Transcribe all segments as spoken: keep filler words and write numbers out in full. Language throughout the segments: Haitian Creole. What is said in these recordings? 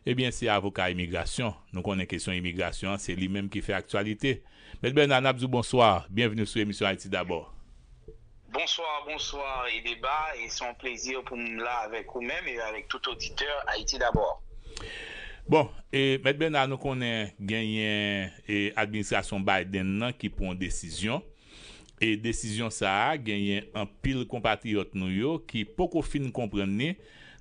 Ebyen, se avoka imigrasyon. Nou konnen kesyon imigrasyon an, se li menm ki fè aktyalite. Mèt Bernard, n ap di w bonswa. Byenvni sou emisyon Ayiti Dabò. Bonswa, bonswa Edeba, e se yon plezi pou m la avèk ou menm e avèk tout oditè Ayiti Dabò. Bon, e Mèt Bernard, nou konnen genyen e administrasyon Biden nan ki pran yon desizyon. E desizyon sa a genyen anpil konpatriyòt nou yo ki poko fin konprann li.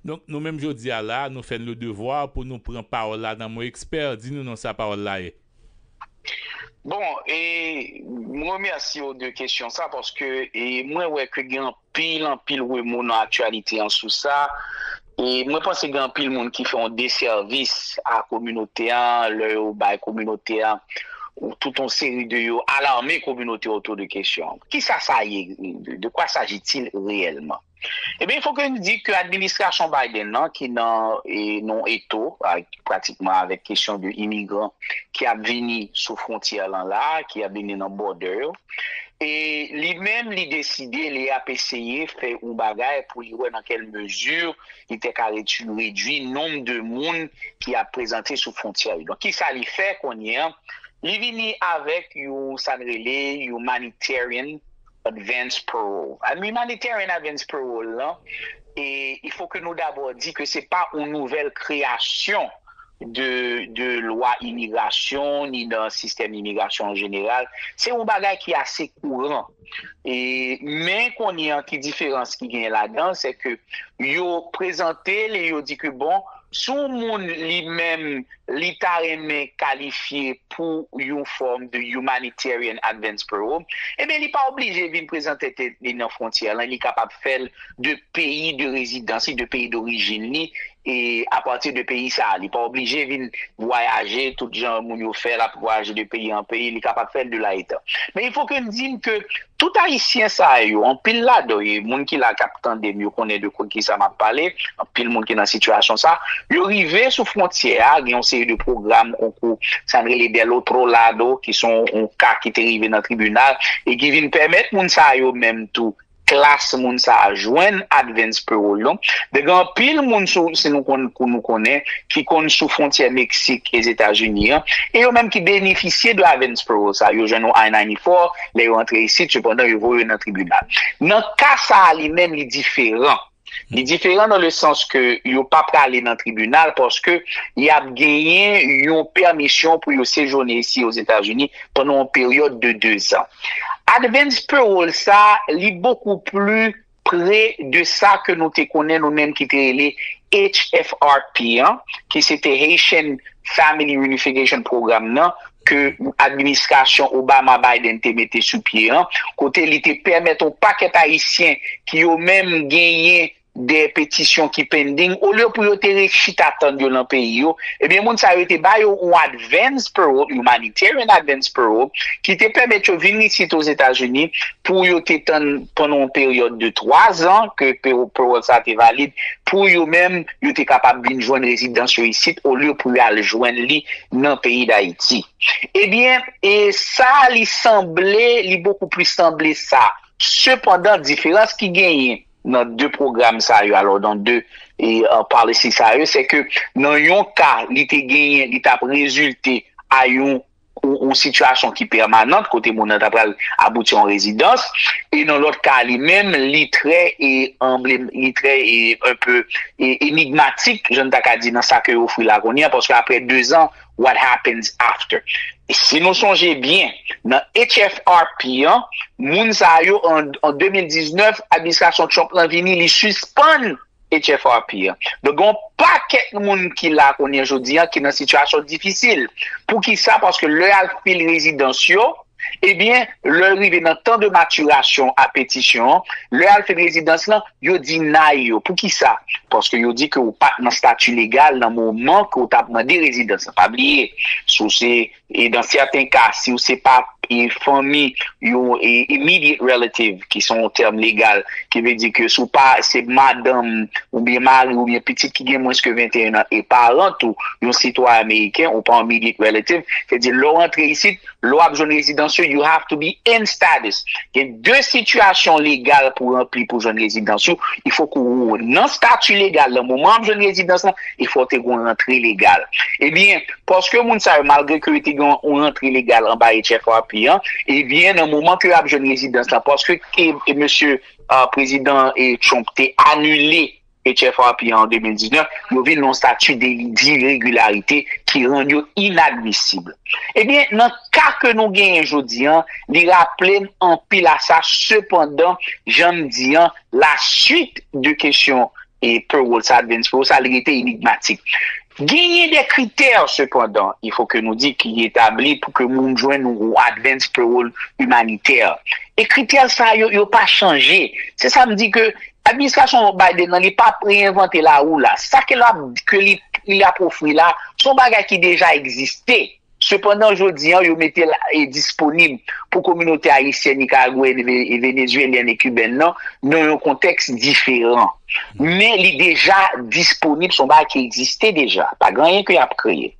Donk, nou menm jodi a la, nou fè n le devwa pou nou pran pawòl la nan men yon ekspè. Di nou non sa pawòl la ye. Bon, e m remèsye w de kesyon sa paske e mwen wè ke gen anpil, anpil remo nan aktyalite an sou sa. E mwen panse gen anpil moun ki fè yon desèvis a kominote an lè yo bay kominote an tout yon seri de yo alame kominote otou de kesyon. Kisa sa ye? De, de quoi s'agit-il réellement? Ebyen, il faut que nou di ke administrasyon Biden nan, ki nan e, nan eto, a, pratikman avèk kesyon de imigran ki ap vini sou fwontyè lan la, ki ap vini nan border yo, e li menm, li deside, li ap eseye fè yon bagay pou li wè nan kèl mezi li te ka redui, redui nonb de moun ki ap prezante sou fwontyè yo. Donk, kisa li fè kounye a? Li vini avèk yon, sa n rele, humanitarian advance parole. Humanitarian advance parole lan, e il faut que nou dabò di ke se pa yon nouvèl kreyasyon de, de lwa imigrasyon, ni nan sistèm imigrasyon an jeneral. Se yon bagay ki ase kouran. E, men kounye a, ki diferans ki genyen ladan, se ke yo prezante l e yo di ke, bon, si yon moun li menm, li ta renmen kalifye pou yon fòm de humanitarian advance parole, ebyen, li pa oblije vin prezante tèt li nan fwontyè lan, li kapab fè l de peyi de rezidans li, de peyi dorijin li, e apati de peyi sa a. Li pa oblije vin vwayaje tout jan moun yo fè, l ap vwayaje de peyi an peyi, li kapab fè l de la etan. Men il faut que n di ke tout Ayisyen sa yo, anpil ladan yo, moun ki la k ap tande m, yo konnen de ki sa m ap pale, anpil moun ki nan sitiyasyon sa, yo rive sou fwontyè a, gen yon seri de pwogram konkou, sa n rele Del Otro Lado, ki se yon ka ki te rive nan tribinal, e ki vin pèmèt moun sa yo menm tou, klas moun sa a jwenn advance parole yo. Donk, gen anpil moun, sou, si nou konn, kou nou konnen, ki konn sou fwontyè Meksik e Etazini an, e yo menm ki benefisye de advance parole sa, yo jwenn yon I ninety-four, lè yo antre isit, sepandan yo voye yo nan tribinal. Nan ka sa a li menm, li diferan. Li diferan nan le sans ke yo pa prale nan tribinal paske y ap genyen yon pèmisyon pou yo sejone isi Ozetazini pandan yon peryòd de de zan. Advance parole sa, li bokou pli pre de sa ke nou te konnen nou menm ki te rele H F R P an, ki se te Haitian Family Reunification Program nan, ke administrasyon Obama Biden te mete sou pye an, kote li te pèmèt yon pakèt Ayisyen ki yo menm genyen de petisyon ki pending, olye pou yo te ret chita tann yo nan peyi yo, ebyen moun sa yo te ba yo yon advance parole, humanitarian advance parole, ki te pèmèt yo vin isit Ozetazini pou yo te tann pandan yon peryòd de twa zan ke parole sa te valid, pou yo menm yo te kapab vin jwenn rezidans yo isit, olye pou yo al jwenn li nan peyi Dayiti. Ebyen, e sa li sanble, li bokou pli sanble sa. Sepandan, diferans ki genyen nan de pwogram sa yo, alò nan de e, uh, policy sa yo, se ke nan yon ka, li te genyen, li t ap rezilte a yon yon, yon sitiyasyon ki pèmanant, kote moun nan ta pral abouti yon rezidans, e nan lòt ka li menm, li trè e anblem, li trè e un peu e enigmatik, jan n ta ka di nan sa ke yo ofri la kounye a, paske apre de zan, what happens after? E si nou sonje byen, nan H F R P an, moun sa yo an, an de mil diznèf, administrasyon Trump lan vini, li sispann H F R P an. Donk, gen yon pakèt moun ki la kounye a jodi a ki nan sitiyasyon difisil. Poukisa? Paske lè y al fil rezidans yo, ebyen, lè yo rive nan tan de matirasyon a petisyon an, lè y al fil rezidans lan, yo deny yo. Poukisa? Paske yo di ke ou pa t nan stati legal nan moman ke ou t ap mande rezidans lan. Pa bliye, si w se, e dan sèten ka, si w se pa e fanmi yo, e immediate relative, ki se yon tèm legal, ki vle di ke si w pa, se madanm oubyen mari oubyen pitit ki gen mwens ke venteyen an e paran tou yon sitwayen ameriken, ou pa yon immediate relative, se di lè w rantre isit, lè w ap jwenn rezidans yo, you have to be in status. Gen de sitiyasyon legal pou ranpli pou jwenn rezidans yo. Il faut que ou nan stati legal nan moman w ap jwenn rezidans lan, il faut te gen yon rantre legal. Ebyen, paske moun sa yo, malgre ke yo te gen yon rantre legal anba H F R P an, ebyen, nan moman ke y ap jwenn rezidans lan, paske e, e mesye, uh, prezidan e Trump te anile H F R P an de mil diznèf, yo vin nan stati de diregilarite ki rann yo inadmisib. Ebyen, nan ka ke nou genyen jodi an, li raple m anpil a sa, sepandan, jan m di an, la suite de kesyon e parole sa, advance parole sa, li rete enigmatik. Genyen de kritè, sepandan, il faut que nou di, ki etabli pou ke moun jwenn yon advance parole imanitè. E kritè sa yo, yo pa chanje. Se sa m di ke administrasyon Biden nan, li pa ap reenvante lawou la. Sa ke l ap, ke li, li ap ofri la, se yon bagay ki deja egziste. Sepandan, jodi an, yo mete l e disponib pou kominote ayisyèn, nikaragweyèn, ve- e venezuelyèn e kibèn nan, nan yon kontèks diferan. Men li deja disponib, se yon bagay ki egziste deja. Pa gen anyen ke y ap kreye.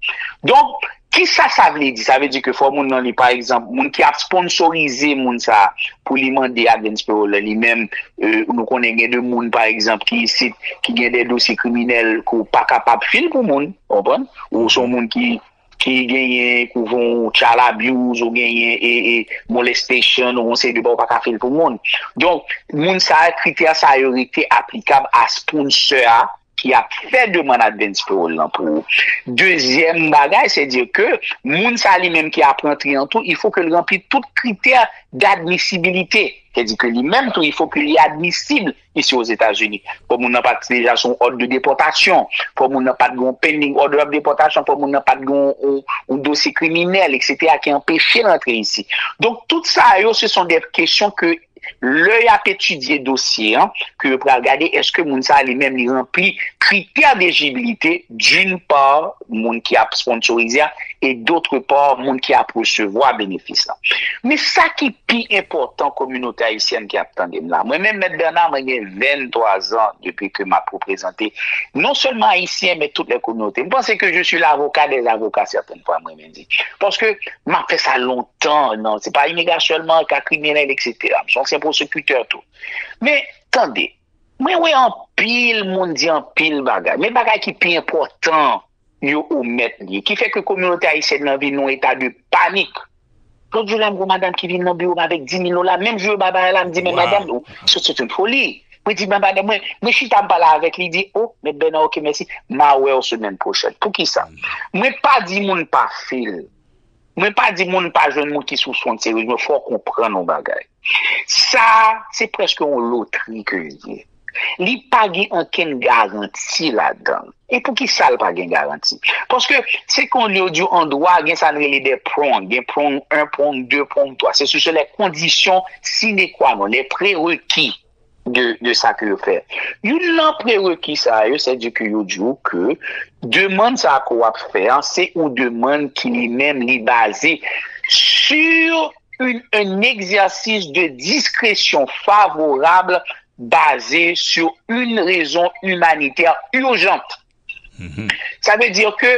Donk, kisa sa vle di? Sa vle di ke fò moun nan li, pa egzanp, moun ki ap sponsorize moun sa a pou li mande advance parole li menm, e, nou konnen gen de moun, pa egzanp, ki isit, ki gen de dosye kriminèl ke w pa kapab fil pou moun, w konprann? Ou se yon moun ki ki genyen kouvon child abuse, ou genyen e, e molestation, ou yon seri de bagay ou pa ka fè l pou moun. Donk, moun sa a, kritè sa yo rete aplikab a sponsor a ki ap fè demann advance parole lan pou ou. Dezyèm bagay, se di ke moun sa li menm ki ap rantre an tou, il faut que l ranpli tout kritè d'admissibilité. Se di ke li menm tou, il faut que li admisib isi Ozetazini. Fò moun nan pa t deja sou yon òd de depòtasyon. Fò moun nan pa t gen yon pending order of deportation. Fò moun nan pa t gen yon, yon, yon dosye kriminèl, et cetera, ki anpeche l antre isi. Donk, tout sa yo, se son de kesyon ke lè y ap etidye dosye an, ke yo pral gade èske moun sa a li menm li ranpli kritè d'eligibilite, d'une part, moun ki ap sponsorize a, e d'autre part, moun ki ap resevwa benefis la. Men sa ki pi enpòtan, kominote ayisyèn ki ap tande m la. Mwen menm, Mèt Bèna, mwen gen venntwa zan depi ke m ap reprezante non sèlman Ayisyen, men tout lè kominote. M panse ke je suis l'avocat des avocats, certaines fois, mwen menm di. Paske m ap fè sa lontan, non, se pa imigrasyon sèlman, ka kriminèl, et cetera. M se ansyen pwosekitè tou. Men, tande, mwen wè anpil moun di anpil bagay. Men bagay ki pi enpòtan, yo omèt li. Ki fè ke kominote ayisyèn nan vin nan eta de panik. Lòt jou la, m gen yon madanm ki vin nan biwo m avèk dis mil dola. Menm jou yo bay bagay la, m di, men madanm, se, se yon foli. Mwen di, men madanm, mwen, mwen chita, m pale avèk li, di, o, Mèt Bèna, oke, mèsi. M a wè w semèn pwochèn. Poukisa? Mwen pa di moun pa fil. Mwen pa di moun pa jwenn moun ki sou sponsorize, men fò w konprann yon bagay. Sa, se prèske yon lotri ke l ye. Li pa gen ankenn garanti ladan l. E poukisa l pa gen garanti? Paske se konn yo di w an dwa, gen sa n rele de prong, gen prong en, prong de, prong twa. Se sou se les conditions sine qua non, les prérequis de, de sa ke yo fè. Youn nan prereki sa yo, se di ke yo di w ke demann sa ke w ap fè an, se yon demann ki li menm li baze sur une, un exercice de discrétion favorable basé sur une raison humanitaire urgente. Sa vle di ke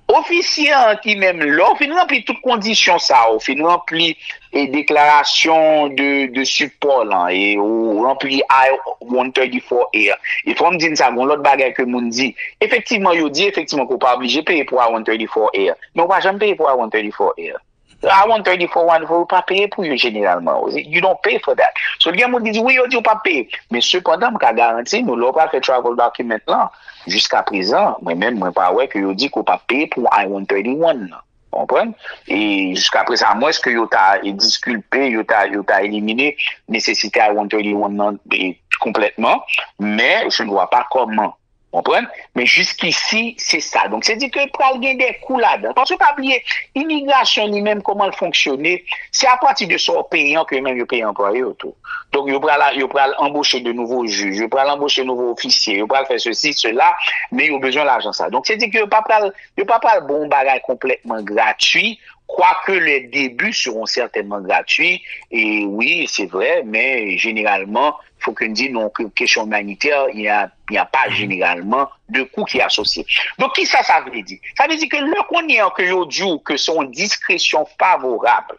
ofisye an ki menm, lè w fin ranpli tout kondisyon sa, ou fin ranpli e deklarasyon de, de sipò lan, e ou ranpli I one thirty-four A, e fò m di n sa, gon lòt bagay ke moun di. Efektivman, yo di efektivman ke w pa oblije peye pou I one thirty-four A, men w pa janm peye pou I one thirty-four A. I one thirty-four, one four, ou pa peye pou yo jeneralman. You don't pay for that. So, gen moun ki di, wi, yo di ou pa peye. Men sepandan, m ka garanti nou, lè w pral fè travel document lan, jiska prezan, mwen menm, mwen pa wè ke yo di ke w pa peye pou I one thirty-one nan. Konprann? E jiska prezan, amwens ke yo ta e diskilpe, yo ta, yo ta elimine nesesite I one thirty-one nan e, konplètman, men je ne vois pas comment. Konprann? Men jiskisi, se sa. Donk, se di ke pral gen de kou ladan. Paske pa bliye, imigrasyon li menm, kòman l fonksyone, se apati de sa w peye an ke yo menm yo peye anplwaye yo tou. Donk, yo pral, yo pral anboche de nouvo jij, yo pral anboche nouvo ofisye, yo pral fè sesi, sela, men yo bezwen lajan sa. Donk, se di ke yo pa pral, yo pa pral bon bagay konplètman gratui, Quoique les débuts seront certainement gratuits, et oui, c'est vrai, mais généralement, faut que nous disions que question humanitaire, il n'y a, il n'y a pas généralement de coût qui est associé. Donk, kisa sa vle di? Sa vle di ke lè kounye a ke yo di w ke se yon diskresyon favorab,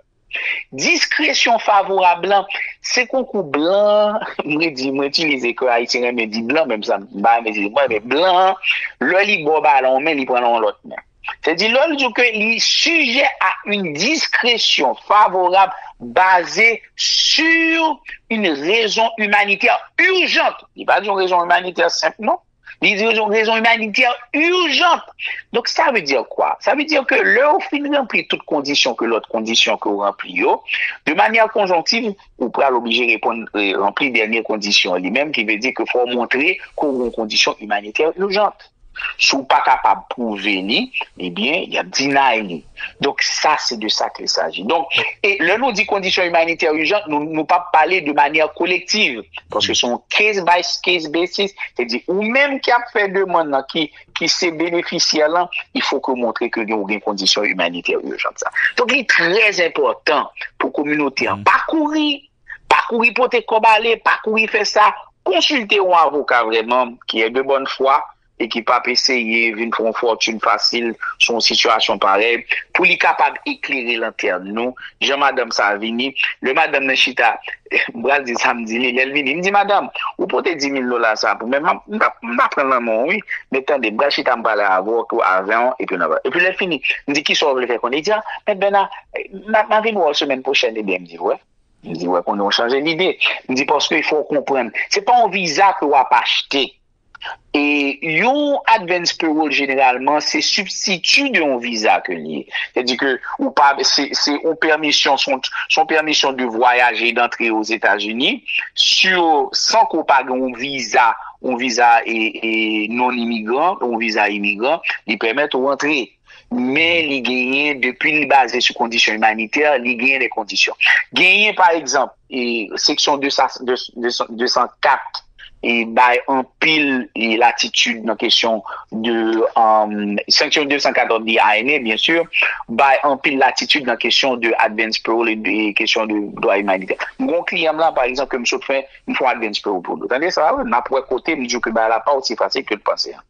diskresyon favorab lan, se konkou blan, mwen di, mwen itilize ke Ayisyen renmen di blan, menm sa m pa renmen di, mwen renmen blan, lè li ba w bal nan yon men, li pran nan yon lòt men. Se di lè l di ke li sijè a yon diskresyon favorab baze sur une raison humanitaire urgente. Li pa di yon rezon imanitè senp, non. Li di rezon, rezon imanitè urgente. Donk, sa vle di kwa? Sa vle di ke lè ou fin ranpli tout kondisyon ke lòt kondisyon ke ou ranpli yo, de manyè konjonktiv, ou pral oblije reponn, eh, ranpli dènye kondisyon li menm, ki vle di ke fò w montre ke w gen yon kondisyon imanitè urgente. Si w pa kapab pwouve li, ebyen, y ap deny li. Donk, sa, se de sa qu'il s'agit. Donk, e lè nou di kondisyon imanitè ijan, nou, nou p ap pale de manyè kolektiv, paske se yon case by case basis, se di ou menm ki ap fè demann nan, ki, ki se benefisyè lan, il faut que w montre ke gen, ou gen kondisyon imanitè ijan sa. Donk, li trè enpòtan pou kominote an pa kouri, pa kouri pote kòb ale, pa kouri fè sa, konsilte yon avoka vrèman, ki est de bonne foi, e ki p ap eseye vin fè yon fòtin fasil sou yon sitiyasyon parèy, pou li kapab eklere lantèn nou, jan madanm sa a vini, lè madanm nan chita, m pral di sa m di li, lè l vini, m di, "Madanm, ou pote dis mil dola sa pou mwen, m ap, m ap, m ap pran nan men w, wi, men tande, m pral chita, m pale avè w, avè w, epi n ap, epi lè l fini, m di, 'Kisa w vle fè konnen?'" Li di, "A, Mèt Bèna, m a, m a vin wè w semèn pwochèn." Ebyen, m di, "Wè." M di, "Wè, konnen w chanje lide." M di, "Paske fò w konprann, se pa yon viza ke w ap achte." E yon advance parole, jeneralman, se sibstiti de yon viza ke l ye. Sètadi ke ou pa, se, se yon pèmisyon, se yon, se yon pèmisyon de voyaj e d'antre Ozetazini, si, san ke w pa gen yon viza, yon viza e, e non imigran, yon viza imigran, li pèmèt ou antre. Men li genyen, depi li baze sou kondisyon imanitè, li genyen de kondisyon. Genyen, pa egzanp, e, seksyon de san, de, de san, de san kat, e, bay anpil, e, latitid nan kesyon de, um, seksyon de san kat of the I N A, byen si, bay anpil latitid nan kesyon de advance parole e de kesyon de dwa imanitè. M gon kliyan m la, pa egzanp, ke m sot fè, m fè yon advance parole pou li. Tande sa, wi, n ap wè kote m di w ke bagay la pa osi fasil ke l panse an.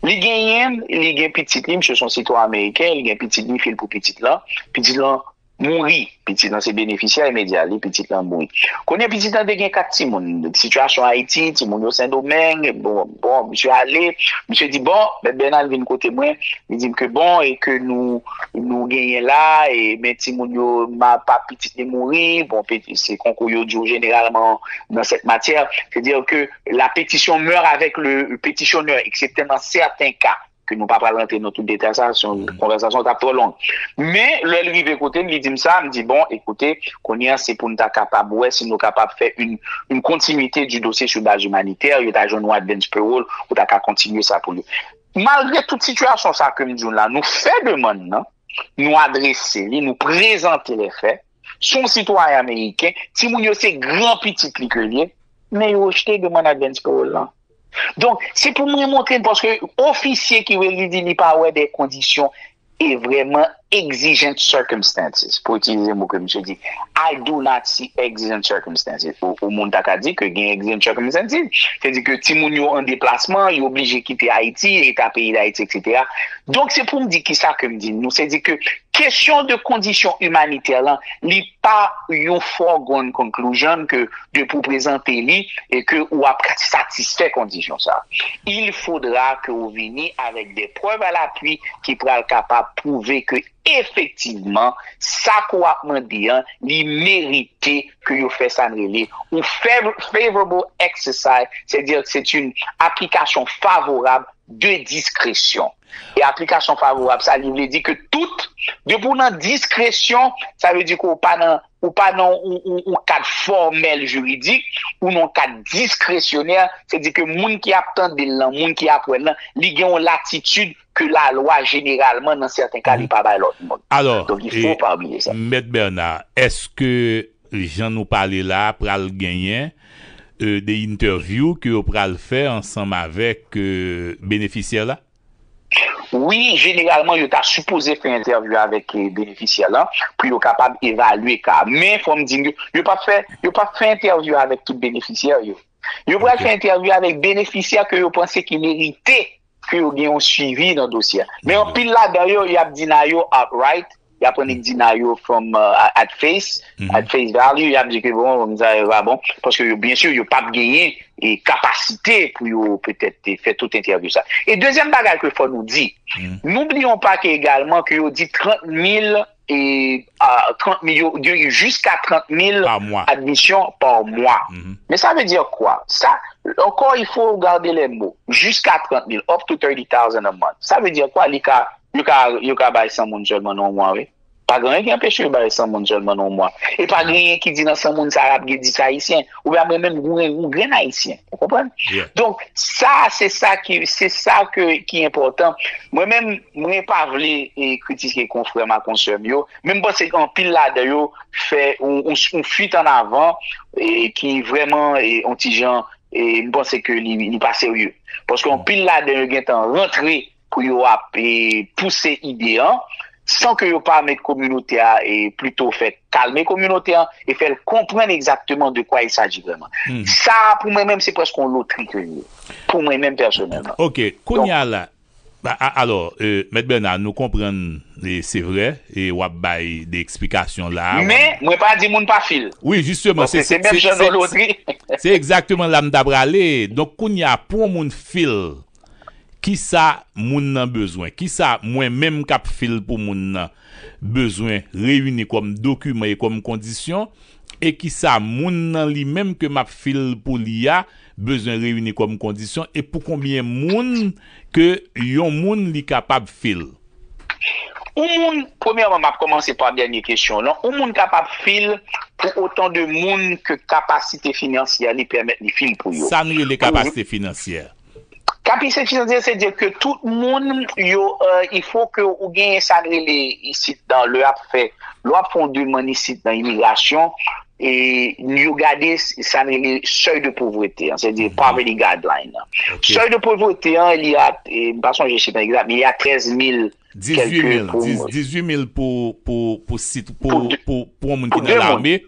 Li genyen, li gen pitit li, misye se yon sitwayen ameriken, li gen pitit li, fil pou pitit lan. Pitit lan mouri. Pitit lan se benefisyè imedya li, pitit lan mouri. Kounye a pitit lan te gen kat timoun. Sitiyasyon Ayiti, timoun yo Sendomeng, bon, bon, misye ale, misye di, "Bon, Mèt Bèna vin kote mwen, li di m ke bon, e ke nou, nou genyen la, e men timoun yo, ma, pa pitit li mouri, bon, pe-, se konkou yo di w jeneralman nan sèt matyè, c'est-à-dire que la pétition meurt avec le pétitionnaire, eksepte nan sèten ka, ke nou pa pral rantre nan tout detay sa, se yon konvèsasyon k ap twò long. Men, lè l rive kote m, li di m sa, m di, "Bon, ekoute, kounye a, se pou n ta kapab wè si nou kapab fè yon, yon kontinite di dosye sou baz imanitè, yo ta jwenn yon advance parole, ou ta ka kontinye sa pou li." Malgre tout sitiyasyon sa ke m di w la, nou fè demann nan, nou adrese li, nou prezante lè fè, se yon sitwayen ameriken, timoun yo se gran pitit li ke l ye, men yo rejte demann advance parole lan. Donk, se pou mwen montre n, paske ofisye ki rele li di li pa wè de kondisyon e vrèman exigent circumstances, pou itilize mo ke misye di. I do not see exigent circumstances. Ou, ou moun ta ka di ke gen exigent circumstances, se di ke timoun yo an deplasman, yo oblije kite Ayiti, eta peyi Dayiti, etsetera. Donk, se pou m di kisa ke m di nou, se di ke kesyon de kondisyon imanitè lan, li pa yon foregone conclusion ke depi w prezante li e ke ou ap satisfè kondisyon sa. Il faudra ke ou vini avèk de prèv a lapui ki pral kapab pwouve ke efektivman, sa ke w ap mande an, li merite ke yo fè sa n rele yon fav-, favorable exercise, c'est-à-dire que c'est une application favorable de discrétion. E aplikasyon favorab sa, li vle di ke tout, depi w nan diskresyon, sa vle di ke w pa nan, ou pa nan yon, yon, yon kad fòmèl jiridik, ou nan yon kad diskresyonè, se di ke moun ki ap tande l lan, moun ki ap wè l lan, li gen yon latitid ke lalwa jeneralman, nan sèten ka, li pa bay lòt moun. Donk, il faut pas oublier ça. Mèt Bèna, èske jan nou pale la a pral genyen, euh, de interview ke yo pral fè ansanm avèk, euh, benefisyè la? Wi, jeneralman, yo ta sipoze fè entèvyou avèk eh, benefisyè lan pou yo kapab evalye ka. Men, fò m di nou, yo p ap fè, yo p ap fè entèvyou avèk tout benefisyè yo. Yo pral fè entèvyou avèk benefisyè ke yo panse ki merite ke yo gen yon swivi nan dosye a. Men anpil ladan yo, y ap deny yo outright, y ap annik deny yo from uh, at face, at face value, y ap di ke bon, sa yo pa bon, paske yo, byen si, yo p ap genyen e kapasite pou yo petèt te fè tout entèvyou sa. E dezyèm bagay ke fò nou di, n'oublions pas ke egalman ke yo di trant mil e a trant mil, yo, yo, jiska trant mil Pa mwa. Admisyon pa mwa. Men sa vle di kwa? Sa, encore, il faut garder les mots. Jiska trant mil, up to thirty thousand a month. Sa vle di kwa? Li ka, yo ka, yo ka bay san moun sèlman nan yon mwa, wi. Pa gen anyen ki anpeche yo bay san moun sèlman nan yon mwa. E pa gen anyen ki di nan san moun sa y ap gen dis Ayisyen. Oubyen ap gen menm yon, yon grenn Ayisyen. Ou konprann? Donk, sa, se sa ki, se sa ke, ki enpòtan. Mwen menm, mwen pa vle e, kritike konfrè m ak konsè m yo, men m panse ke anpil ladan yo fè yon, yon, yon fuite en avant e, ki vrèman e, yon ti jan, e, m panse ke li, li pa serye. Paske anpil ladan yo gentan rantre pou yo ap e, pouse ide an, san ke yo pa met kominote a e, plito fè kalme kominote an e fè l konprann egzakteman de kwa il s'agit vrèman. Sa, pou mwen menm, se prèske yon lotri ke li ye. Pou mwen menm, pèsonèlman. Ok, kounye a la, ba- a- alò, euh, Mèt Bernard, nou konprann, e se vre, e w ap bay de eksplikasyon la. W ap- Men, mwen pa di moun pa fil. Wi, jisteman, Paske se menm jan nan lotri. se egzakteman la m ta prale. Donk, kounye a, pou yon moun fil, kisa moun nan bezwen? Kisa mwen menm k ap fil pou moun nan bezwen reyini kòm dokiman e kòm kondisyon? E kisa moun nan li menm ke m ap fil pou li a bezwen reyini kòm kondisyon? E pou konbyen moun ke yon moun li kapab fil? Yon moun, premyèman, m ap kòmanse pa dènye kesyon lan. Yon moun kapab fil pou otan de moun ke kapasite finansyè li pèmèt li fil pou yo. Sa n rele kapasite finansyè? Kapasite finansyè, se di ke tout moun, yo, euh, il faut que ou genyen sa n rele isit dan lè ap fè, lè w ap fè yon demann isit nan imigrasyon, e yo gade sa n rele seuil de pauvreté, an, se di poverty guideline. Seuil de pauvreté an, li a, e, m pa sonje chif an egzak, men li a trèz mil Dizuit mil, kèlke pou dizuit mil pou, pou, pou, sit, pou, de- pou, pou yon moun pou ki de nan moun. Lame.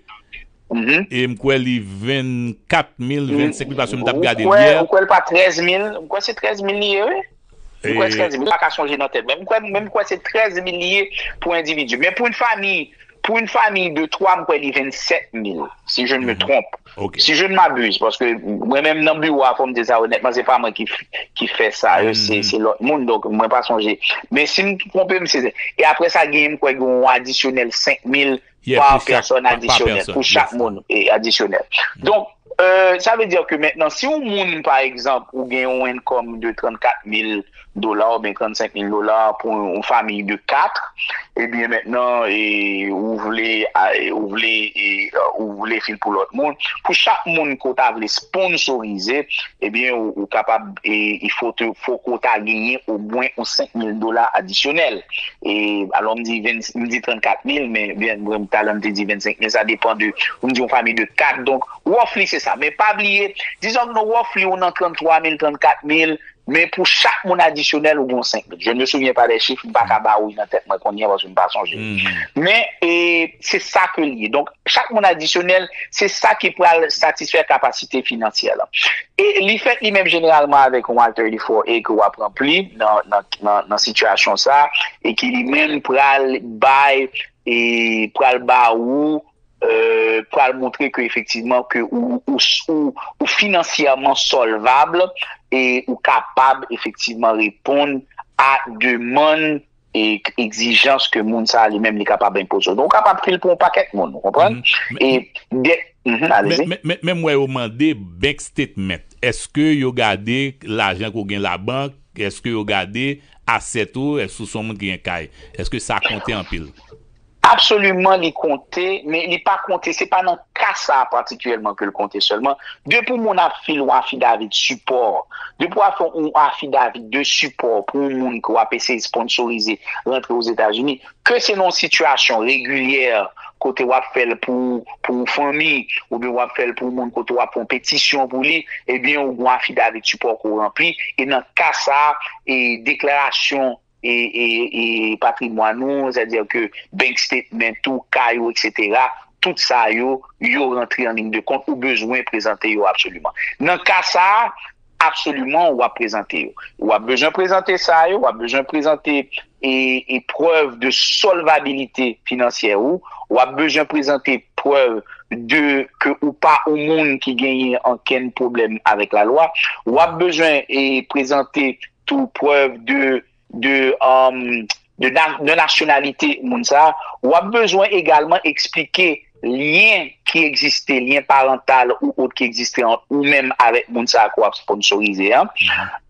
Mhm. E m kwè li vennkat mil, vennsenk mil, paske m t ap gade l Ou kwè- yè. Ou kwè l pa trèz mil? M kwè se trèz mil li ye, wi. M kwè se E- trèz mil. M pa ka sonje nan tèt, men m kwè, men m kwè se trèz mil li ye pou endividi. Men pou yon fanmi, pou yon fanmi de twa, m kwè li vennsèt mil, si je ne me trompe. Ok. Si je ne m'abuse, paske mwen menm nan biwo a, fò m di sa onètman, se pa mwen ki, f- ki fè sa, yo, se se lòt moun, donk mwen pa sonje. Men si m twonpe m, se, e apre sa, gen, m kwè, gen yon adisyonèl senk mil Yeah, pa pou chak- pèsòn pa- pa adisyonèl, pèsòn, pou chak yes. Moun e adisyonèl. Donk, euh, sa vle di ke mentnan, si yon moun, pa egzanp, ou gen yon income de trannkat mil dola oubyen trannsenk mil dola pou yon fanmi de kat, ebyen mentnan, e, ou vle, a, e, ou vle, e, ou vle fil pou lòt moun, pou chak moun ke w ta vle sponsorize, ebyen, ou, ou kapab, e, il faut te- fò ke w ta genyen omwen yon senk mil dola adisyonèl. E, alò, m di, ven- m di trannkat mil, men byen, mwen, talè m te di vennsenk mil, sa depann de, m di yon fanmi de kat, donk, roughly, se sa. Men pa bliye, dizon ke nou roughly, ou nan tranntwa mil, trannkat mil, men pou chak moun adisyonèl, ou gen senk mil. Je ne me souviens pas des chiffres, m pa ka ba ou nan tèt mwen kounye a, paske m pa sonje. Men, e, se sa ke li ye. Donk, chak moun adisyonèl, se sa ki pral satisfè kapasite finansyè lan. E li fèt li menm jeneralman avèk yon I thirty-four A ke w ap ranpli nan, nan, nan, nan sitiyasyon sa, e ki li menm pral bay, e pral ba ou, euh, pral montre ke efektivman ke ou, ou, ou, ou finansyèman solvab e ou kapab efektivman reponn a demann e egzijans ke moun sa a li menm li kapab enpoze w. Donk, ou kapab fil pou yon pakèt moun, ou konprann? E de, mhm, alezi. Men, men, men, men mwen yo mande bank statement. Èske yo gade lajan ke w gen labank? Èske yo gade asset ou? Èske w se yon moun ki gen kay? Èske sa konte anpil? Absoliman, li konte, men li pa konte, se pa nan ka sa a patikilyèman ke l konte sèlman. Depi yon moun ap file yon afidavit sipò, depi w ap fè yon afidavit de sipò pou yon moun ke w ap eseye sponsorize rantre Ozetazini, ke se nan yon sitiyasyon regilyè, kote w ap fè l pou, pou yon fanmi, oubyen w ap fè l pou yon moun, kote w ap fè yon petisyon pou li, ebyen, ou gen yon afidavit sipò ke w ranpli, e nan ka sa a, e deklarasyon e, e, e patrimwàn ou, sètadi ke bank statement ou, kay ou, etsetera, tout sa yo, yo rantre an liy de kont, ou bezwen prezante yo absoliman. Nan ka sa a, absoliman, w ap prezante yo. W ap bezwen prezante sa yo, w ap bezwen prezante e, e prèv de solvabilite finansyè ou, w ap bezwen prezante prèv de ke ou pa yon moun ki genyen ankenn pwoblèm avèk lalwa, w ap bezwen e prezante tou prèv de de, um, de, na, de nasyonalite moun sa a, w ap bezwen egalman eksplike lyen ki egziste, lyen parantal ou ot ki egziste ant ou menm avèk moun sa a ke w ap sponsorize an.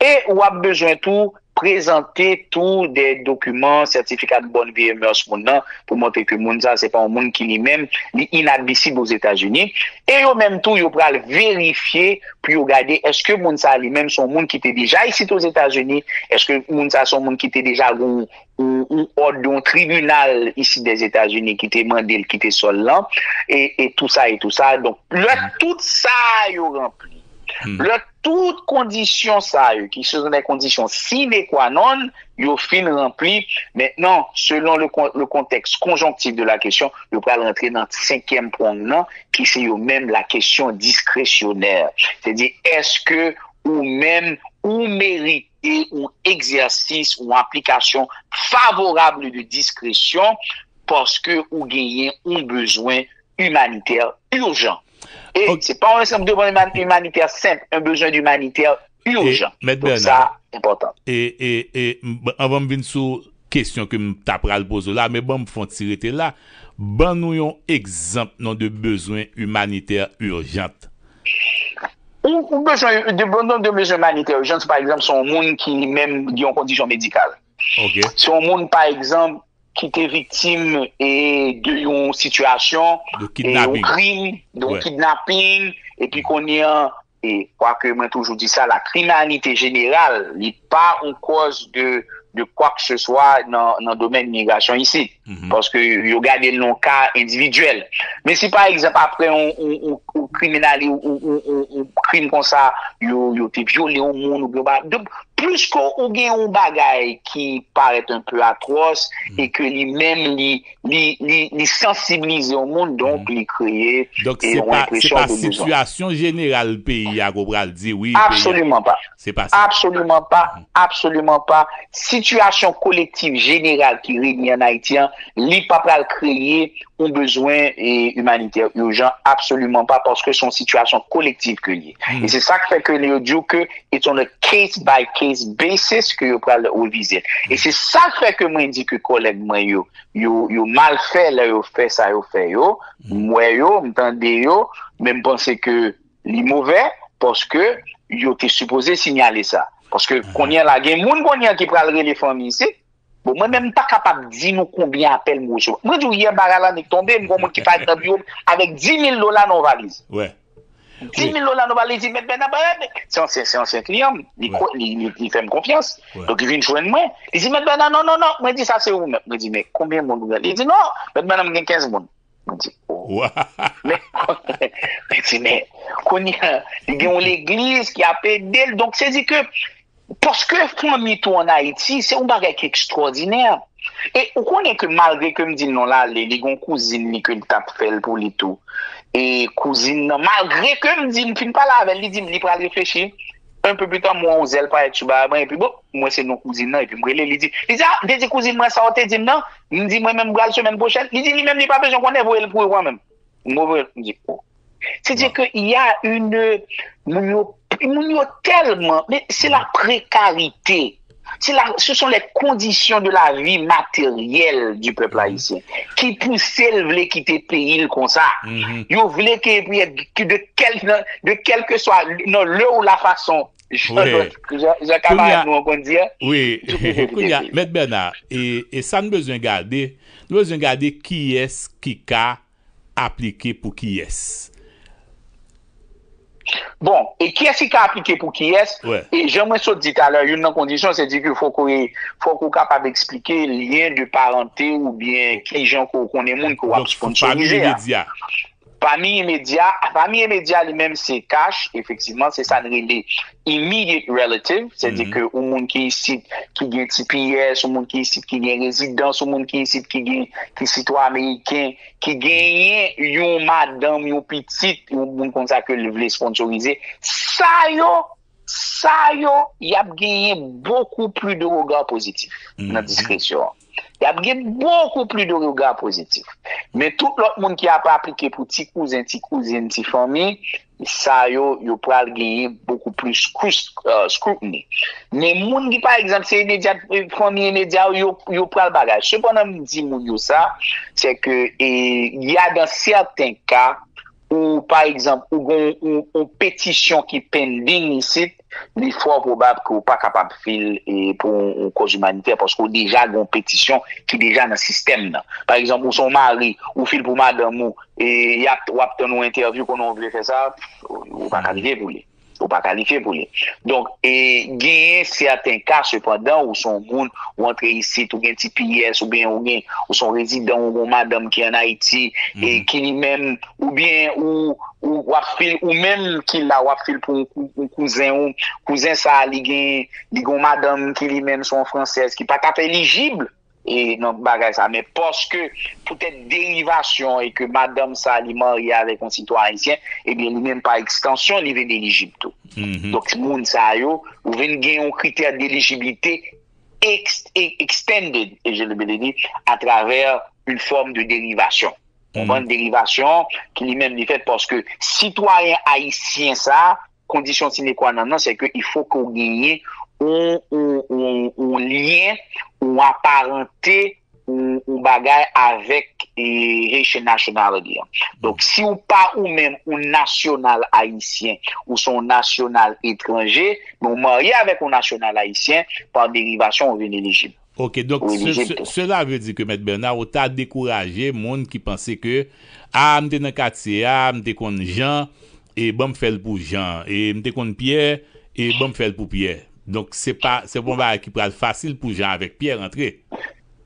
E w ap bezwen tou prezante tou de dokiman, sètifika de bonne vie et mœurs moun nan, pou montre ke moun sa a se pa yon moun ki li menm, li inadmisib Ozetazini. E yo menm tou, yo pral verifye pou yo gade èske moun sa a li menm se yon moun ki te deja isit Ozetazini, èske moun sa a se yon moun ki te deja gen yon, yon, yon òd de yon tribinal isit Dèzetazini ki te mande l kite sòl lan, e, e tou sa, e tou sa. Donk, lè tout sa yo ranpli, lè tout kondisyon sa yo, ki se sont des conditions sine qua non, yo fin ranpli, mentnan, selon le, con- le contexte conjonctif de la question, yo pral rantre nan senkyèm pwong nan, ki se yo menm la kesyon diskresyonè. Sètadi, èske ou menm, ou merite yon egzèsis, yon aplikasyon favorab de diskresyon, paske ou genyen yon bezwen imanitè ijan. E se pa yon senp demann iman- imanitè senp, yon bezwen imanitè ijan. Donk sa, enpòtan. E, e, e, m- anvan m vin sou kesyon ke m ta pral poze w la, men ban m fè yon ti rete la. Ban nou yon egzanp non de bezwen imanitè ijant. Ou, ou bezwen de, de, de bezwen imanitè ijan, se pa egzanp, se yon moun ki li menm gen yon kondisyon medikal. Ok. Se yon moun, pa egzanp, ki te viktim e, de yon sitiyasyon, De e, yon kidnapping. Krim, de yon Ouais. Kidnaping, epi kounye an, e kwake mwen toujou di sa, la kriminalite jeneral, li pa yon kòz de, de kwa ke se swa nan, nan domèn imigrasyon isit. Paske yo gade l nan ka endividyèl. Men si, pa egzanp, apre yon, yon, yon, yon kriminali, yon, yon, yon, yon krim konsa, yo, yo te vyole yon moun, oubyen ba, de, plis ke ou gen yon bagay ki parèt un peu atròs, e ke li menm, li, li, li, li sansibilize yon moun, donk li kreye Donk, e, se yon pa, se enpresyon pa de bezwen. Sitiyasyon jeneral peyi a ke w pral di, wi, peyi a. Absoliman pa. Se pa sa. Absoliman pa. Absoliman pa. Sitiyasyon kolektif jeneral ki règne an Ayiti an, li pa pral kreye yon bezwen e, imanitè ijan, absoliman pa, paske se yon sitiyasyon kolektif ke li ye. E se sa k fè ke yo di w ke it's on a case by case basis ke yo pral revize. E se sa k fè ke mwen di ke kòlèg mwen yo, yo, yo mal fè lè yo fè sa yo fè yo, m wè yo, m tande yo, men m panse ke li movè, paske yo te sipoze siyale sa. Paske kounye a la, gen moun kounye a ki pral rele fanmi isit. Bon, mwen menm, m pa kapab di nou konbyen apèl m resevwa. Mwen di w, yè bagay la nik tonbe, m gen yon moun ki parèt nan biwo m avèk di mil dola nan yon valiz. Ouais. Di mil dola nan yon valiz, li di, Mèt Bèna, se ansyen, se ansyen kliyan m. Li, li, li, li fè m konfyans. Donk, li vin jwenn mwen. Li di, Mèt Bèna, non, non, non. Mwen di, sa se ou menm. Mwen di, men konbyen moun ou gen? Li di, non, Mèt Bèna, m gen kenz moun. Mwen di, oh. Men, mwen di, men, kounye a, li gen yon legliz ki ap ede l. Donk, se di ke, paske fanmi tou an Ayiti, se yon bagay ki ekstwòdinè. E ou konnen ke malgre ke m di non l ale, li gen yon kouzin li ke l t ap fè l pou li tou. E kouzin nan, malgre ke m di, m fin pale avè l, li di m li pral reflechi. Un peu plus tard, m wè yon zèl parèt sou bagay mwen, epi bon, m wè se non kouzin nan, epi m rele, li di, li di, ah, m te di kouzin mwen sa w te di m nan, m di mwen menm m pral semèn pwochèn, li di li menm li pa bezwen konnen, voye l pou ou menm. M voye l, m di, oh. C'est-à-dire que il y a une, moun yo, moun yo tèlman, men se la précarité. C'est la, ce sont les conditions de la vie matérielle du peuple haïtien ki pouse l vle kite peyi l konsa. Yo vle ke, ke de kèl, de kèlkeswa, non, lè ou la fason, Jan lòt, jan, jan kamarad nou an konn di a. Wi, kounye a, Mèt Bèna, e, e sa n bezwen gade, nou bezwen gade kiyès ki ka aplike pou kiyès. Bon, e kiyès ki ka aplike pou kiyès? E jan mwen sot di talè, youn nan kondisyon, se di ke fòk ou, fòk ou kapab eksplike lyen de parante oubyen kijan ke w konnen moun ke w ap sponsorize a. Pami imedya, pami imedya li menm se kach, efektivman, se sa n rele immediate relative, sèdi ke ou moun ki isit ki gen T P S, ou moun ki isit ki gen rezidans, ou moun ki isit ki gen, ki sitwa ameriken, ki genyen yon madanm, yon pitit, yon moun konsa ke l vle sponsorize. Sa yo, sa yo, y ap genyen beaucoup plus de regard pozitif nan diskresyon an. Y ap gen beaucoup plus de regard pozitif. Men tout lòt moun ki ap aplike pou ti kouzen, ti kouzin, ti fanmi, sa yo, yo pral genyen beaucoup plus scrus-, euh, scrutiny. Men moun ki, pa egzanp, se imedya, fanmi imedya yo, yo, yo pral bagay. Sepandan, m di moun yo sa, se ke, e, y a dans certains cas, ou, pa egzanp, ou gon, ou, ou petisyon ki pending isit, li fò probab ke ou pa kapab fil, e, pou yon, yon kòz imanitè, paske ou deja gon petisyon ki deja nan sistèm nan. Pa egzanp, ou se yon mari, ou fil pou madanm ou, e, y ap, w ap tann yon entèvyou konnen w vle fè sa, ou pa kalifye pou li. Ou pa kalifye pou li. Donk, e, genyen sèten ka, sepandan, ou se yon moun, ou antre isit, ou gen T P S, oubyen ou gen, ou se yon rezidan, ou gen yon madanm ki ann Ayiti, e ki li menm, oubyen ou, ou, w ap fil, ou menm ki la, w ap fil pou yon kou-, yon kouzen ou, kouzen sa a, li gen, li gen yon madanm ki li menm se yon fransèz ki pa t ap elijib, e, nan bagay sa, men paske poutèt derivasyon e ke madanm sa li marye avèk yon sitwayen ayisyen, ebyen, li menm pa ekstansyon, li vin elijib tou. Donk, moun sa yo, ou vin gen yon kritè delijiblite ex-, e-, extended, e je le dis, à travers une forme de dérivation. Konprann derivasyon ki li menm li fèt paske sitwayen ayisyen sa, kondisyon sine qua non nan, se ke il faut que w genyen yon, yon, yon, yon lyen, yon aparante, yon, yon bagay avèk, e, Haitian nationality an. Donk, si w pa ou menm yon nasyonal ayisyen, ou se yon nasyonal etranje, men w marye avèk yon nasyonal ayisyen, pa derivasyon, ou vin elijib. Ok, donk, se-, se-, cela veut dire que, Mèt Bèna, ou ta dekouraje moun ki panse ke, a, m te nan katye a, m te konn Jan, e ban m fè l pou Jan, e m te konn Pyè, e ban m fè l pou Pyè. Donk, se pa, se pa yon bagay ki pral fasil pou Jan avèk Pyè rantre.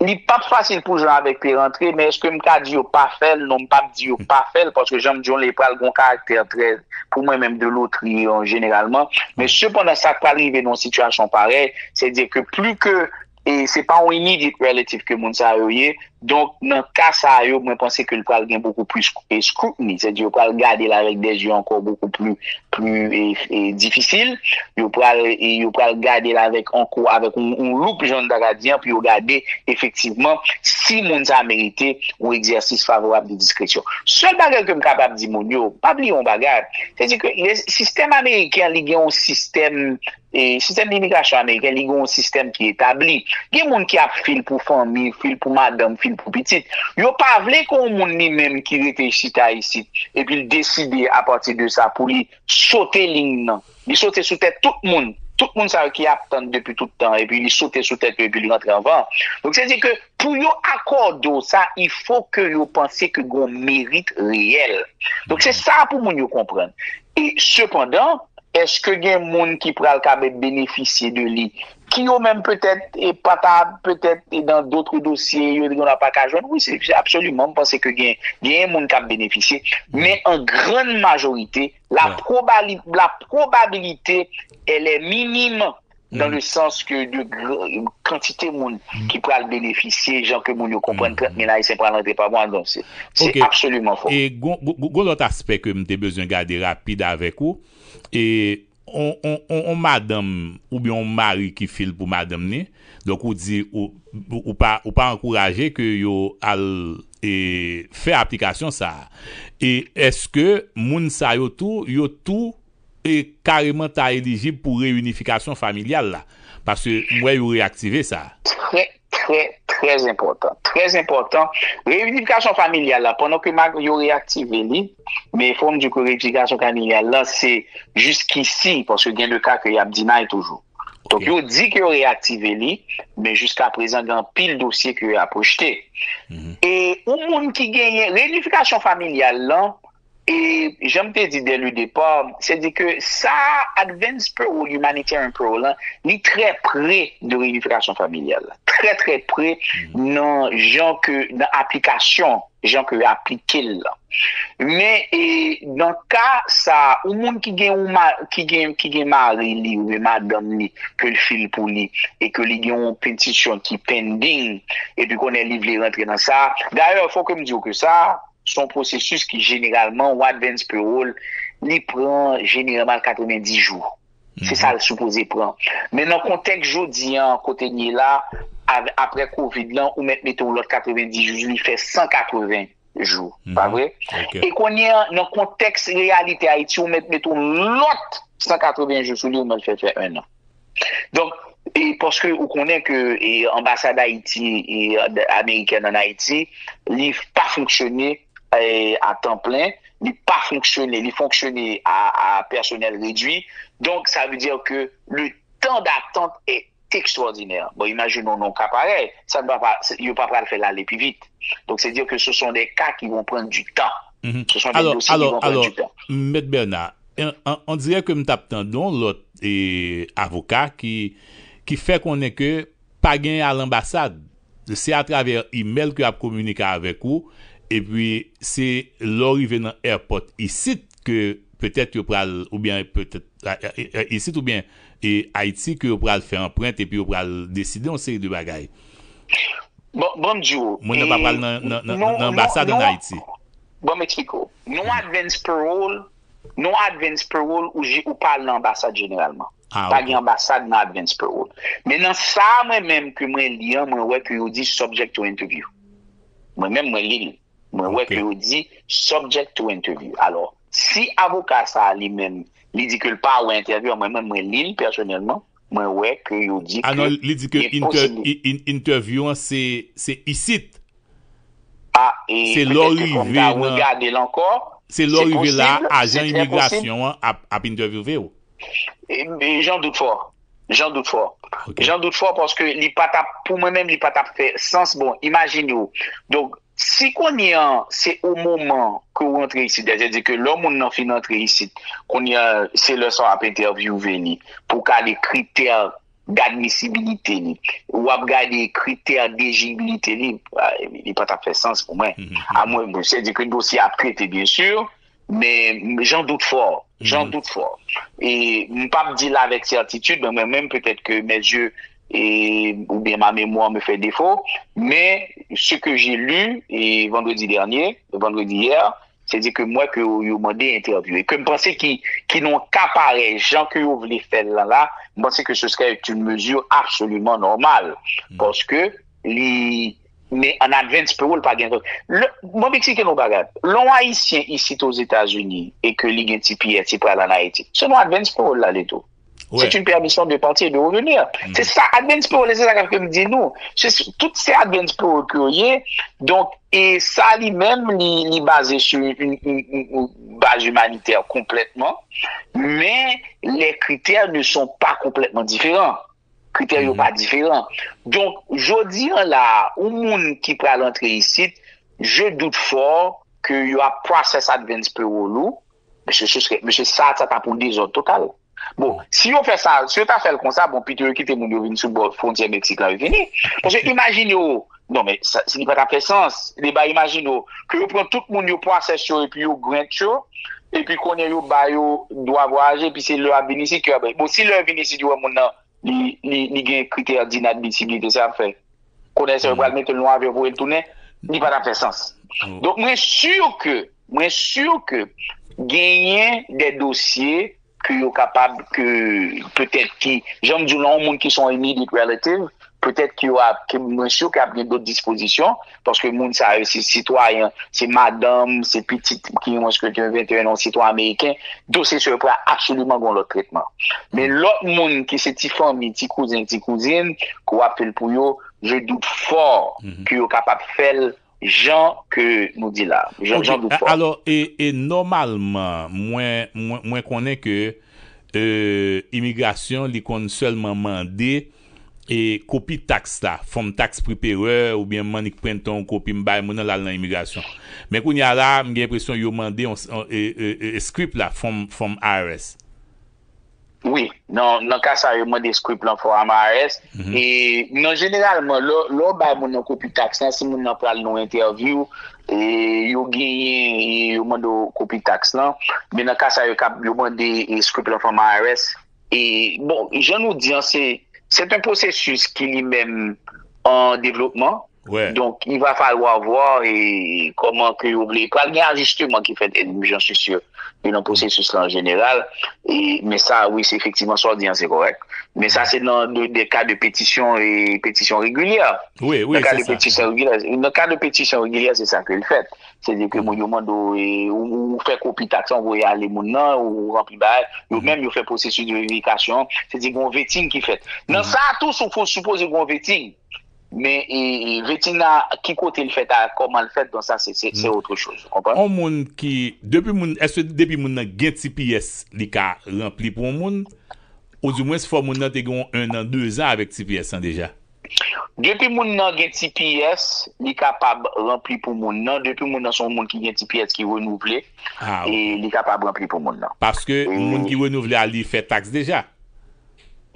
Li p ap fasil pou Jan avèk Pyè rantre, men èske m ka di yo pa fè l? Non, m p ap di yo pa fè l, paske jan m di w, li pral gon karaktè trè, pou mwen menm, de lotri, jeneralman. Men sepandan, sa k pral rive nan yon sitiyasyon parèy, se di ke pli ke e se pa yon immediate relative ke moun sa yo ye. Donk, nan ka sa yo, mwen panse ke l pral gen beaucoup plus, e, scrutiny, sèdi yo pral gade l avèk des yeux encore beaucoup plus, plus, e, e, difisil. Yo pral, e, yo pral gade l avèk ankò, avèk yon, yon loup, jan n ta ka di an, pou yo gade efektivman si moun sa merite yon egzèsis favorab de diskresyon. Sèl bagay ke m kapab di moun yo, pa bliye yon bagay, sèdi ke le sistèm ameriken, li gen yon sistèm e, sistèm imigrasyon ameriken, li gen yon sistèm ki etabli. Gen moun ki ap fil pou fanmi, fil pou madanm, fil pou pitit. Yo pa vle ke yon moun li menm ki rete chita isit, epi l deside apati de sa pou li sote liy nan. Li sote sou tèt tout moun. Tout moun sa yo ki ap tann depi tout tan, epi li sote sou tèt yo, epi li rantre anvan. Donk, se di ke pou yo akòde w sa, il faut que yo panse ke gen yon merit reyèl. Donk, se sa pou moun yo konprann. E, sepandan, èske gen moun ki pral ka be-, benefisye de li? Ki yo menm petèt, e pa ta, petèt, e dans d'autres dossiers, yo gen pa ka jwenn? Wi, se, se absoliman, m panse ke gen, gen moun k ap benefisye, men an grann majorite, la probali-, la probabilité, elle est minime dans le sens que de gr-, kantite moun ki pral benefisye, jan ke moun yo konprann, trant mil Ayisyen pral rantre pa mwa, donk se, se absoliman fo. E gon, gon, gon lòt aspè ke m te bezwen gade rapid avèk ou, e on, on, on, on madanm oubyen on mari ki fil pou madanm ni, donk ou di ou, ou, ou pa, ou pa ankouraje ke yo al, e, fè aplikasyon sa a. E èske moun sa yo tou, yo tou e kareman ta elijib pou reyinifikasyon familyal la. Paske m wè yo reyaktive sa. Trè, trè, trè enpòtan. Trè enpòtan. Reyinifikasyon familyal la, pandan ke yo reyaktive li, men fò m di ke reyinifikasyon familyal la, se jiskisi, paske gen de ka ke y ap deny toujou. Donk, yo di ke yo reyaktive li, men jiska prezan, gen anpil dosye ke y ap rejte. E yon moun ki genyen reyinifikasyon familyal lan, e jan m te di dès le départ, se di ke sa advance parole, humanitarian parole lan, li trè pre de reyinifikasyon familyal la. Trè, trè pre nan jan ke, nan aplikasyon, jan ke yo aplike l lan. Men e, nan ka sa, yon moun ki gen yon ma, ki gen, ki gen mari li oubyen madanm li, ke l fil pou li, e ke li gen yon petisyon ki pending, epi konnen li vle rantre nan sa. Dayè, fò ke m di w ke sa, se yon pwosesis ki jeneralman, yon advance parole, li pran jeneralman katrevendis jou. Se sa l sipoze pran. Men nan kontèks jodi an, kote n ye la, av- apre Covid lan, ou mèt mete yon lòt katrevendis jou, li fè san katreven jou, pa vre? E kounye a, nan kontèks reyalite Ayiti, ou mèt mete yon lòt san katreven jou sou li, ou mèt fè fè en an. Donk, e paske ou konnen ke e, anbasad Ayiti e amerikèn an Ayiti, li pa fonksyone e, a tan plen, li pa fonksyone, li fonksyone a, a pèsonèl redwi. Donk, sa vle di ke le temps d'attente est extraordinaire. Bon, imajine w nan yon ka parèy, sa n pa, pa, yo pa pral fè l ale pi vit. Donc, c'est dire que ce sont des cas qui vont prendre du temps. Ce sont des dossiers qui vont prendre du temps. Mèt Bernard, on, on, on dirait ke m t ap tande yon lòt e, avoka ki, ki fè konnen ke pa gen al anbasad. Se atravè imèl ke y ap kominike avèk ou, epi se lè w rive nan airport isit ke petèt yo pral, oubyen petèt isit oubyen e Ayiti ke yo pral fè anprent epi yo pral deside yon seri de bagay. Bon, bon m di w. Moun nan pa pral nan, nan, nan, nan anbasad ann Ayiti. Bon m eksplike w. Non advance parole, non advance parole ou, ou pa al nan anbasad jeneralman. Pa gen anbasad nan advance parole. Men nan sa mwen menm ke mwen li an, mwen wè ke yo di subject to interview. Mwen menm mwen li l. Mwen wè ke yo di subject to interview. Alò, si avoka sa a li menm, li di ke l pa wè entèvyou an, mwen menm mwen li l pèsonèlman, mwen wè ke yo di ke. Anon, li di ke interview an se, se isit. Se lè w rive nan. Se lè w rive la, ajan imigrasyon an ap, ap entèvyouve w. Jan dout fò. Jan dout fò. Jan dout fò paske li pa t ap, pou mwen menm, li pa t ap fè sans. Bon, imajine w. Donk, si kounye an, se o moman ke w rantre isit, sètadi ke lè moun nan fin rantre isit, kounye an, se lè sa w ap entèvyouve li, pou w ka li kritè dadmisibilite li. W ap gade kritè dejibilite li. Li pa t ap fè sans pou mwen. Amwen, bon, sètadi ke dosye ap trete, byen si, men jan dout fò. Jan dout fò. E m p ap di l avèk sètitid, men mwen menm, petèt ke mes yeux e, oubyen ma mémoire me fait défaut, men ce que j'ai lu e, vendredi dernier, vendredi hier, se di ke m wè ke yo, yo mande entèvyou. E ke m panse ki, ki nan yon ka parèy, jan ke yo vle fè l lan la, m panse ke ce serait une mesure absolument normale. Paske li, men an advance parole pa gen. Bon, m eksplike nou bagay. Lè yon Ayisyen isit Ozetazini e ke li gen T P S, li pral an Ayiti. Se nan advance parole l ale tou. C'est une permission de partir et de revenir. Se sa, advance parole, se sa k ap fè m di nou. Se, tout se advance parole ke yo ye. Donk, e sa li menm, li, li baze sur une, une, une, une base humanitaire complètement. Mais les critères ne sont pas complètement différents. Kritè yo pa diferan. Donk, jodi an la, yon moun ki pral antre isit, je doute fort ke yo ap process advance parole ou, mesye, se sre, mesye, sa, sa t ap yon dezòd total. Bon, si yo fè sa, si yo ta fè l konsa, bon, pito yo kite moun yo vin sou bò fwontyè Meksik lan, e fini. Paske imajine w, non, men sa, li pa t ap fè sans. Deba, imajine w, ke yo pran tout moun yo, process yo, epi yo grant yo, epi konnen yo ba yo dwa vwayaje, epi se lè y ap vin isit ke y ap, bon, si lè yo vin isit, yo wè moun nan, li, li, li gen kritè d'inadmissibilité, sa y ap fè? Konnen sa yo pral mete l nan yon avyon voye l tounen, li pa t ap fè sans. Donk, mwen si ke, mwen si ke genyen de dosye ke yo kapab, ke petèt ki, jan m di w lan, yon moun ki se yon immediate relative, petèt ke yo ap, ke mwen si ke ap gen dòt dispozisyon, paske moun sa yo se sitwayen, se madanm, se pitit ki gen mwens ke venteyen an, sitwayen ameriken, dosye sa yo pral absoliman gen yon lòt tretman. Men lòt moun ki se ti fanmi, ti kouzen, ti kouzin, ke w ap fè l pou yo, je doute fort ke yo kapab fè l jan ke nou di la. Jan, jan doute fò. Alò, e, e nòmalman, mwen, mwen, mwen konnen ke e, imigrasyon, li konn sèlman mande e, kopi taks la, fòm tax preparer oubyen money print yon kopi m bay moun nan l al nan imigrasyon. Men kounye a la, m gen enpresyon yo mande yon, e, e, e, script la, fòm, fòm I R S. Wi, nan, nan ka sa yo mande script lan fòm I R S. E nan jeneralman, lè, lè w bay moun nan kopi taks lan, si moun nan pral nan yon entèvyou, e yo genyen, e yo mande w kopi taks lan. Men nan ka sa yo kab, yo mande e, script lan fòm I R S. E bon, jan nou di an, se, c'est un processus qui lui-même en développement. Donk, il va falloir voir e, kòman ke yo vle. Pral gen ajisteman ki fèt, e j'en suis sûr, nan pwosesis la an jeneral. E, men sa, wi, se efektivman sa w di an, se kòrèk. Men sa, se nan de, de ka de petisyon e petisyon regilyè. Nan ka de petisyon regilyè, nan ka de petisyon regilyè, se sa ke l fèt. Sètadi ke moun yo mande w, e, ou, ou fè kopi taks lan, ou voye ale moun nan, ou ranpli bagay. Yo menm, yo fè pwosesis de verifikasyon. Sètadi gen yon vetting ki fèt. Nan sa a tou, sou, sipoze gen yon vetting. Men, e, e, vetting la, ki kote l fèt, a kòman l fèt, donk sa, se, se, se autre chose, ou konprann? On moun ki, depi moun, èske depi moun nan gen T P S, li ka ranpli pou yon moun? Ou di mwens, fò moun nan te gen yon, un an, deux ans avèk T P S lan deja? Depi moun nan gen T P S, li kapab ranpli pou moun nan. Depi moun nan se yon moun ki gen T P S ki renouvle, e li kapab ranpli pou moun nan. Paske moun ki renouvle a, li fè taks deja.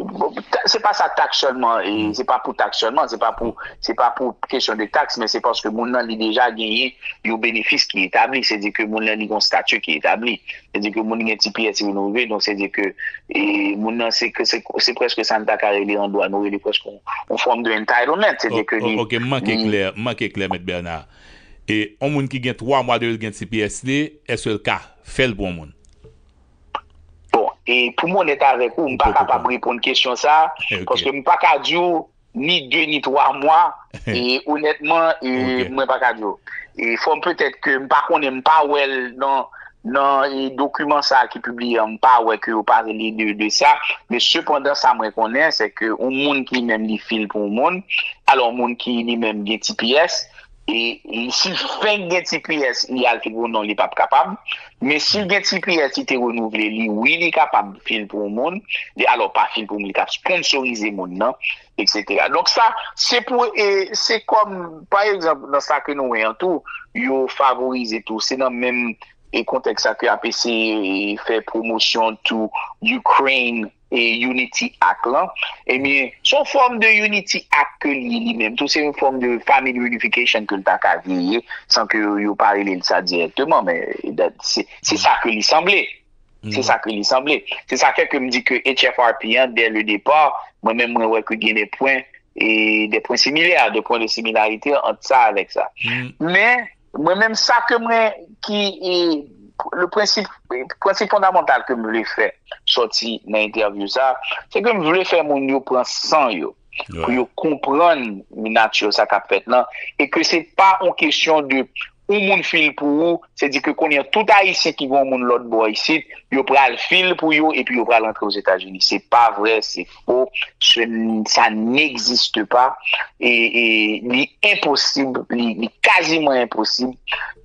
Bon, ta- se pa sa taks sèlman, e se pa pou taks sèlman, se pa pou, se pa pou kesyon de taks, men se paske moun nan li deja genyen yon benefis ki etabli, se di ke moun nan li gen yon stati ki etabli, se di ke moun gen T P S renove, donk se di ke e, moun nan se, se, se prèske sa n ta ka rele an dwa, nou rele prèske yon, yon fòm de entitlement, se di ke li. Ok, m manke klè, m manke klè, Mèt Bernard. E yon moun ki gen twa mwa de l gen T P S li, èske l ka fè l pou yon moun? Bon, e pou m onèt avèk ou, m pa kapab reponn kesyon sa a, paske m pa ka di w ni de ni twa mwa, e onètman, e mwen pa ka di w. E fò m petèt ke m pa konnen, m pa wè l nan, nan e, dokiman sa a ki pibliye an, m pa wè ke yo pale de, de sa, men sepandan sa mwen konnen, se ke yon moun ki menm li fil pou yon moun, alò yon moun ki li menm gen T P S, e si l fenk gen T P S, li al fil pou non, li p ap kapab. Men si l gen T P S, li te renouvle li, wi, li kapab fil pou yon moun. Li, alò, pa fil pou moun, li ka sponsorize moun nan, et cetera. Donk sa, se pou, e, se kòm, pa egzanp, nan sa ke nou wè an tou, yo favorize tou. Se nan menm e kontèks sa ke y ap eseye fè pwomosyon tou Ukraine e Unity Act lan. Ebyen, se yon fòm de Unity Act ke li ye li menm tou, se yon fòm de family reunification ke l ta ka vin ye, san ke yo, yo pa rele l sa dirèkteman, men dat- se, se sa ke li sanble. Se sa ke li sanble. Se sa fè ke m di ke H F R P an, dès le départ, mwen menm mwen wè ke gen de pwen, e de pwen similè, de pwen de similarite ant sa avèk sa. Men, mwen menm sa ke mwen, ki, e, le prensip, prensip fondamantal ke m vle fè sòti nan entèvyou sa, se ke m vle fè moun yo pran san yo, pou yo konprann nati sa k ap fèt lan, e ke se pa yon kesyon de yon moun fil pou ou, se di ke kounye a tout Ayisyen ki gen yon moun lòt bò isit, yo pral fil pou yo epi yo pral rantre Ozetazini. Se pa vre, se fo, ce n- ça n'existe pas, e, e li enposib, li, li kaziman enposib,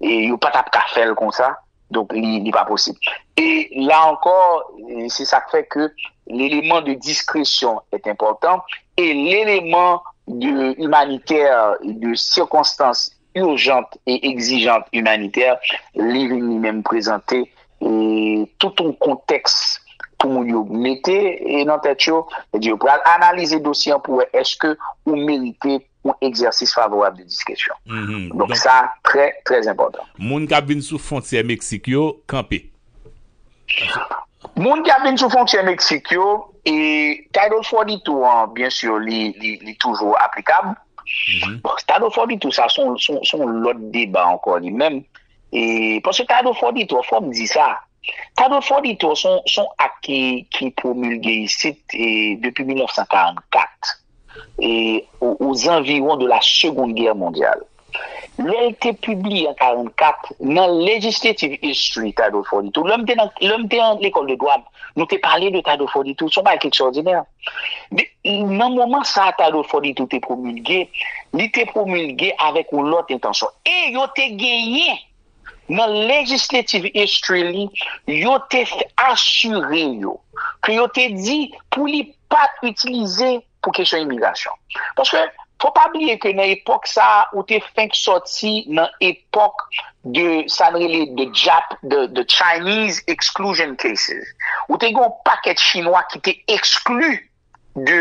e yo pa t ap ka fè l konsa. Donk, li, li pa posib. E la encore, e se sa k fè ke l'élément de discrétion est important et l'élément de humanitaire, de circonstance urgente et exigeante humanitaire, li vin li menm prezante e tout yon kontèks pou moun yo mete e nan tèt yo. Yo pral analize dosye an pou wè èske ou merite yon egzèsis favorab de diskresyon. Donk sa, trè, trè enpòtan. Moun k ap vin sou fwontyè Meksik yo, kanpe. Moun k ap vin sou fwontyè Meksik yo, e Title forty-two an, byen si, li, li, li toujou aplikab. Bon, Title forty-two sa, se yon, se yon, se yon lòt deba ankò li menm. E, paske Title forty-two, fò m di sa, Title forty-two se yon, se yon ak ki, ki pwomilge isit, e, depi mil nèf san karannkat, e, o- aux environs de la Seconde Guerre mondiale. Lè l te pibliye an karannkat, nan Legislative History Title forty-two, lè m te nan, lè m te an lekòl de dwa, nou te pale de Title forty-two, se yon bagay ki ekstraòdinè. Nan moman sa a Title forty-two te pwomilge, li te pwomilge avèk yon lòt entansyon. E yo te genyen nan Legislative History li, yo te asire yo ke yo te di pou li pa t itilize pou kesyon imigrasyon. Paske, fò pa bliye ke nan epòk sa a, ou te fenk sòti nan epòk de sa n rele the Jap, the, the Chinese exclusion cases. Ou te gen yon pakèt Chinwa ki te ekskli de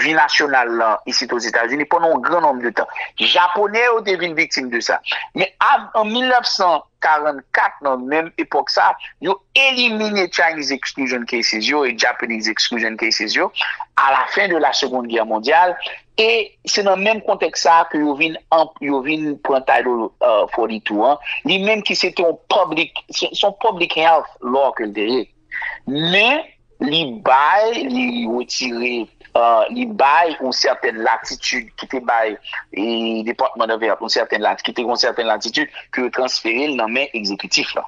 vi nasyonal lan isit Ozetazini pandan yon gran nonb de tan. Japonè yo te vin viktim de sa. Men an mil nèf san karannkat, nan menm epòk sa, yo elimine Chinese exclusion cases yo e Japanese exclusion cases yo à la fin de la Seconde Guerre mondiale. E se nan menm kontèks sa ke yo vin, yo vin pran Title forty-two an, li menm ki se te yon public, se yon public health law ke l te ye. Men, li bay, li retire, li bay yon sètèn latitid ki te bay e Department of Health, yon sètèn latitid, ki te yon sètèn latitid ke yo transfere l nan men egzekitif lan.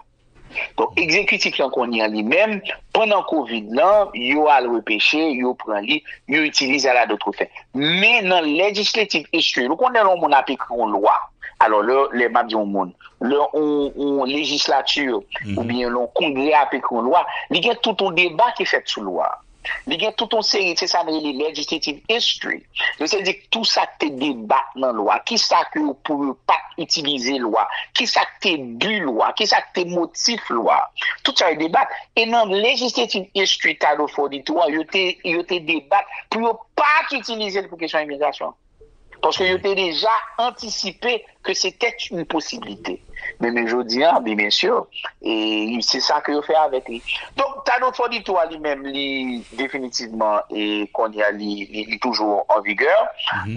Donk, egzekitif lan kounye a li menm, pandan kovid lan, yo al repeche, yo pran li, yo itilize à d'autres fins. Men nan legislative history, nou konnen lè yon moun ap ekri yon lwa. Alò, lè, lè m ap di yon moun, lè yon, yon legislature oubyen yon kongrè ap ekri yon lwa, li gen tout yon deba ki fèt sou lwa. Li gen tout yon seri, se sa n rele legislative history. Yo se di tout sa k te debat nan lwa, kisa ke yo pou yo pa t itilize lwa, kisa k te bi lwa, kisa k te motif lwa. Tout sa yo debat. E nan legislative history Title forty-two an, yo te, yo te debat pou yo pa t itilize l pou kesyon imigrasyon. Paske yo te deja antisipe ke se te yon posiblite. Men, men jodi a, byen, byen si, e se sa ke yo fè avèk li. Donk, Title forty-two a li menm, li definitivman, e kounye a, li, li, li toujou an vigè.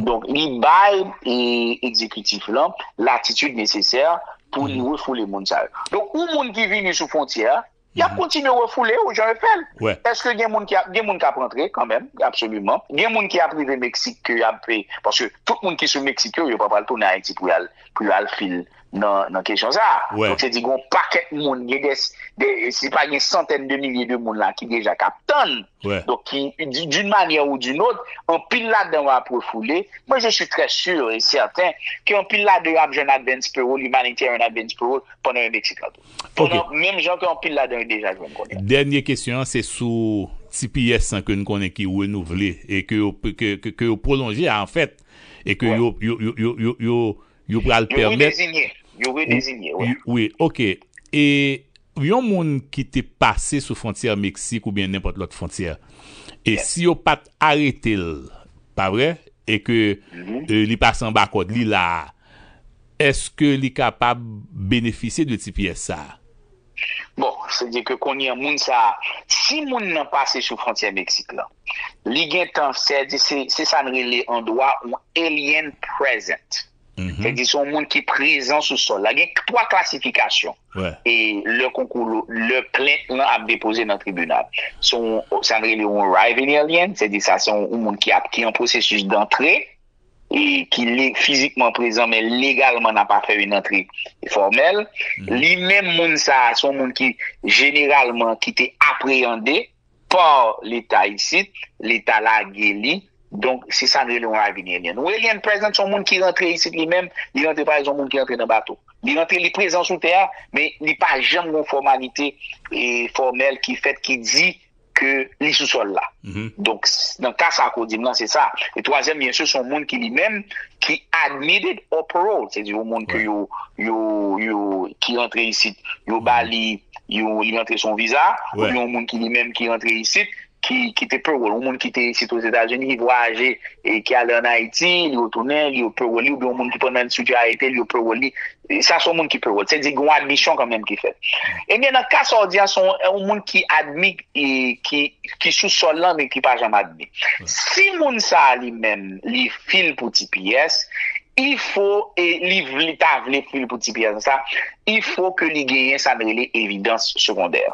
Donk, li bay e egzekitif lan latitid nesesè pou li refoule moun sa yo. Donk, yon moun ki vini sou fwontyè a, y ap kontinye refoule yo jan yo fè l. Èske gen moun ki ap, gen moun k ap rantre kanmenm? Absoliman. Gen moun ki ap rive Meksik ke y ap, paske tout moun ki sou Meksik yo, yo pa pral tounen Ayiti pou y al, pou y al fil nan, nan kesyon sa a. Donk, se di gen yon pakèt moun, gen de, de, si pa gen santèn de milye de moun la ki deja k ap tann. Donk, ki, d'une manière ou d'une autre, anpil ladan yo ap refoule. Mwen, je suis très sûr et certain ke anpil ladan yo ap jwenn advance parole, humanitarian advance parole, pandan yo Meksik la tou. Pandan, menm jan ke anpil ladan yo deja jwenn kounye a. Dènye kesyon an, se sou T P S lan ke n konnen ki renouvle e ke yo, ke, ke, ke yo pwolonje a, anfèt, e ke yo, yo, yo, yo, yo, yo, yo pral pèmèt. Yo redezinye. Yo redezinye, wi. Wi, wi, oke. E yon moun ki te pase sou fwontyè Meksik oubyen nenpòt lòt fwontyè, e si yo pa t arete l, pa vre? E ke, e, li pase anba kòd, li la a, èske li kapab benefisye de T P S sa a? Bon, se di ke kounye a, moun sa a, si moun nan pase sou fwontyè Meksik lan, li gentan, se di, se, se sa n rele an dwa yon alien present. Se di, se yon moun ki prezan sou sòl la. Gen twa klasifikasyon. E lè konkou, lè plent lan ap depoze nan tribinal. Se yon, sa n rele yon arriving alien, se di sa, se yon, yon moun ki ap, ki an pwosesis dantre, e ki le, fizikman prezan, men legalman n ap fè yon antre fòmèl. Li menm, moun sa a, se yon moun ki jeneralman ki te apreyande pa Leta isit, Leta lage li. Donk, se sa n rele yon arriving alien. Yon alien present, se yon moun ki rantre isit li menm, li rantre, pa egzanp, yon moun ki rantre nan bato. Li rantre, li prezan sou tè a, men li pa janm gen yon fòmalite, e, fòmèl ki fèt ki di ke li sou sòl la. Donk, s-, nan ka sa ke w di m lan, se sa. E twazyèm, byen si, se yon moun ki li menm, ki admitted or parole, se di yon moun ke yo, yo, yo, ki rantre isit, yo ba li, yo, li rantre sou yon viza, oubyen yon moun ki li menm ki rantre isit, ki, ki te parole, yon moun ki te isit Ozetazini, ki vwayaje, e ki ale ann Ayiti, li retounen, li yo parole li, oubyen yon moun ki pandan l sou arete, li yo parole li. E sa se yon moun ki parole. Se di gen yon admisyon kanmenm ki fèt. Ebyen, nan ka sa w di a, se yon, yon moun ki admi, e ki, ki sou sòl lan, men ki pa janm admi. Si moun sa a li menm, li fil pou T P S, il faut, e li vle, ta vle fil pou T P S sa, il faut ke li genyen sa n rele evidans segondè.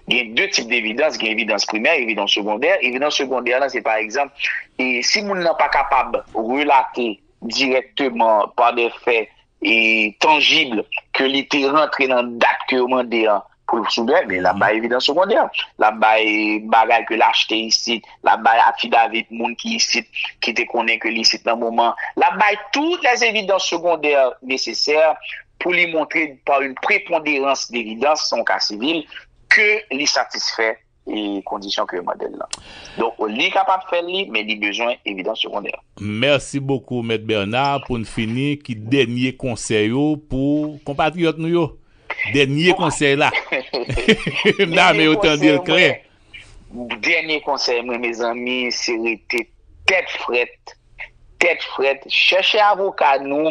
Gen de tip devidans, gen evidans primè, evidans segondè. Evidans segondè lan, se pa egzanp, e si moun nan pa kapab relate dirèkteman pa de fè e tanjib ke li te rantre nan dat ke yo mande an pou l sou dèyè, men l ap bay evidans segondè. L ap bay bagay ke l achte isit, l ap bay afidavit moun ki isit, ki te konnen ke li isit nan moman. L ap bay tout lè evidans segondè nesesè pou li montre pa yon preponderans devidans, se yon ka sivil, ke li satisfè e kondisyon ke yo mande l lan. Donk, li kapab fè l li, men li bezwen evidans segondè. Mèsi bokou, Mèt Bernard. Pou n fini, ki dènye konsèy ou pou konpatriyòt nou yo? Dènye konsèy la. M ta renmen yo tande l klè. Dènye konsèy mwen, mezanmi, se rete tèt frèt. Tèt frèt, chèche avoka nou,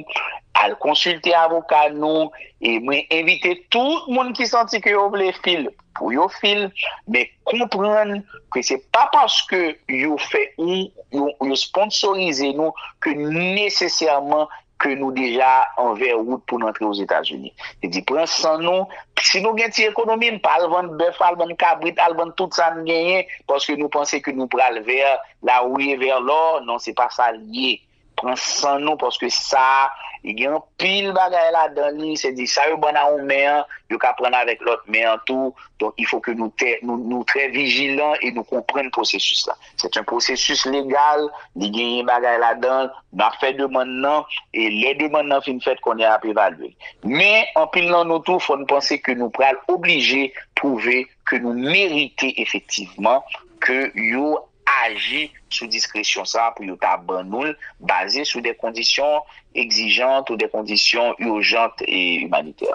al konsilte avoka nou, e mwen envite tout moun ki santi ke yo vle fil pou yo fil, men konprann ke se pa paske yo fè ou, yo, yo sponsorize nou ke nesesèman ke nou deja anvè wout pou n antre Ozetazini. Se di, pran san nou, si nou gen ti ekonomi n, pa al vann bèf, al vann kabrit, al vann tout sa n genyen, paske nou panse ke nou pral vè lawouye vè lò, non, se pa sa l ye. Pran san nou, paske sa, li gen anpil bagay ladan li, se di, sa yo ban nan yon men an, yo ka pran avèk lòt men an tou, donk, il faut que nou, te, nou, nou trè vijilan e nou konprann pwosesis la. Se yon pwosesis legal, li genyen bagay ladan, n ap fè demann nan, e lè demann nan fin fèt, kounye a ap evalye. Men, anpil nan nou tou, fò n panse ke nou pral oblije pwouve ke nou merite efektivman ke yo aji sou diskresyon sa pou yo ta ban nou l, baze sou de kondisyon egzijant ou de kondisyon ijant e imanitè.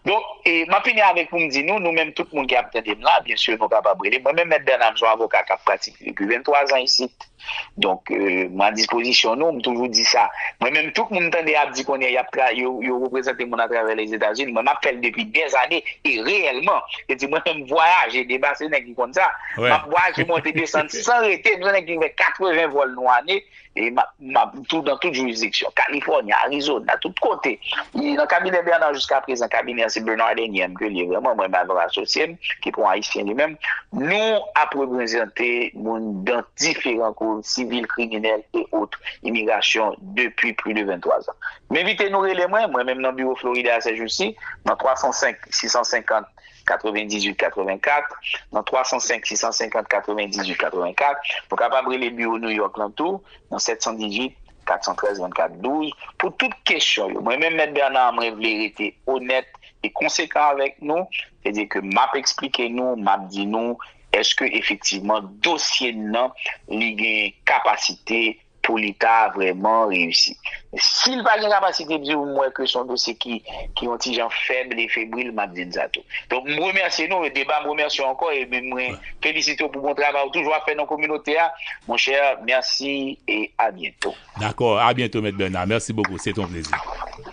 Donk, e, m ap fini avèk pou m di nou, nou menm tout moun ki ap tande m la, byen si nou kapab rele. Mwen menm, Mèt Bernard, m se yon avoka k ap pratike depi venntwa zan isit. Donk, e, m a dispozisyon nou, m toujou di sa. Mwen menm, tout moun tande ap di konnen y ap tra, yo, yo reprezante moun atravè Lèzetazini. Mwen, m ap fè l depi dèzane, e reyèlman. Se di mwen menm vwayaje, deba se nèg ki konn sa. M ap vwayaje, monte, desann, san rete, m se nèg ki fè katreven vòl nan ane, e m ap, m ap tou, nan tout jiridiksyon, Kalifòni, Arizona, tout kote. E nan kabinè Bernard jiska prezan, kabinè an se Bernard Enyèm ke l ye vrèman, mwen menm avèk asosye m, ki pa yon ayisyen li menm, nou ap reprezante moun nan diferan kou, sivil, kriminèl e ot, imigrasyon depi plis de venntwa zan. M envite nou rele mwen, mwen menm nan biwo Florida sèjousi, nan twa san senk, sis san senkant, katrevendizuit katrevenkat, nan twa san senk, sis san senkant, katrevendizuit katrevenkat. Nou kapab rele biwo New York lan tou, nan sèt san dizuit, kat san trèz, vennkat douz, pou tout kesyon yo. Mwen menm, Mèt Bernard, mwen vle rete onèt e konsekan avèk nou, se di ke m ap eksplike nou, m ap di nou, èske efektivman dosye n nan, li gen kapasite pou li ta vrèman reyisi. Si l pa gen kapasite, di w m wè ke se yon dosye ki, ki yon ti jan fèb e febril, m ap di n sa tou. Donk, m remèsye nou, e deba, m remèsye w ankò, e mwen felisite w pou bon travay ou toujou ap fè nan kominote a. Monchè, mèsi e a byento. Dakò, a byento, Mèt Bernard. Mèsi bokou, se te yon plezi.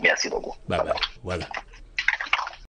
Mèsi bokou. Bye bye. Vwala.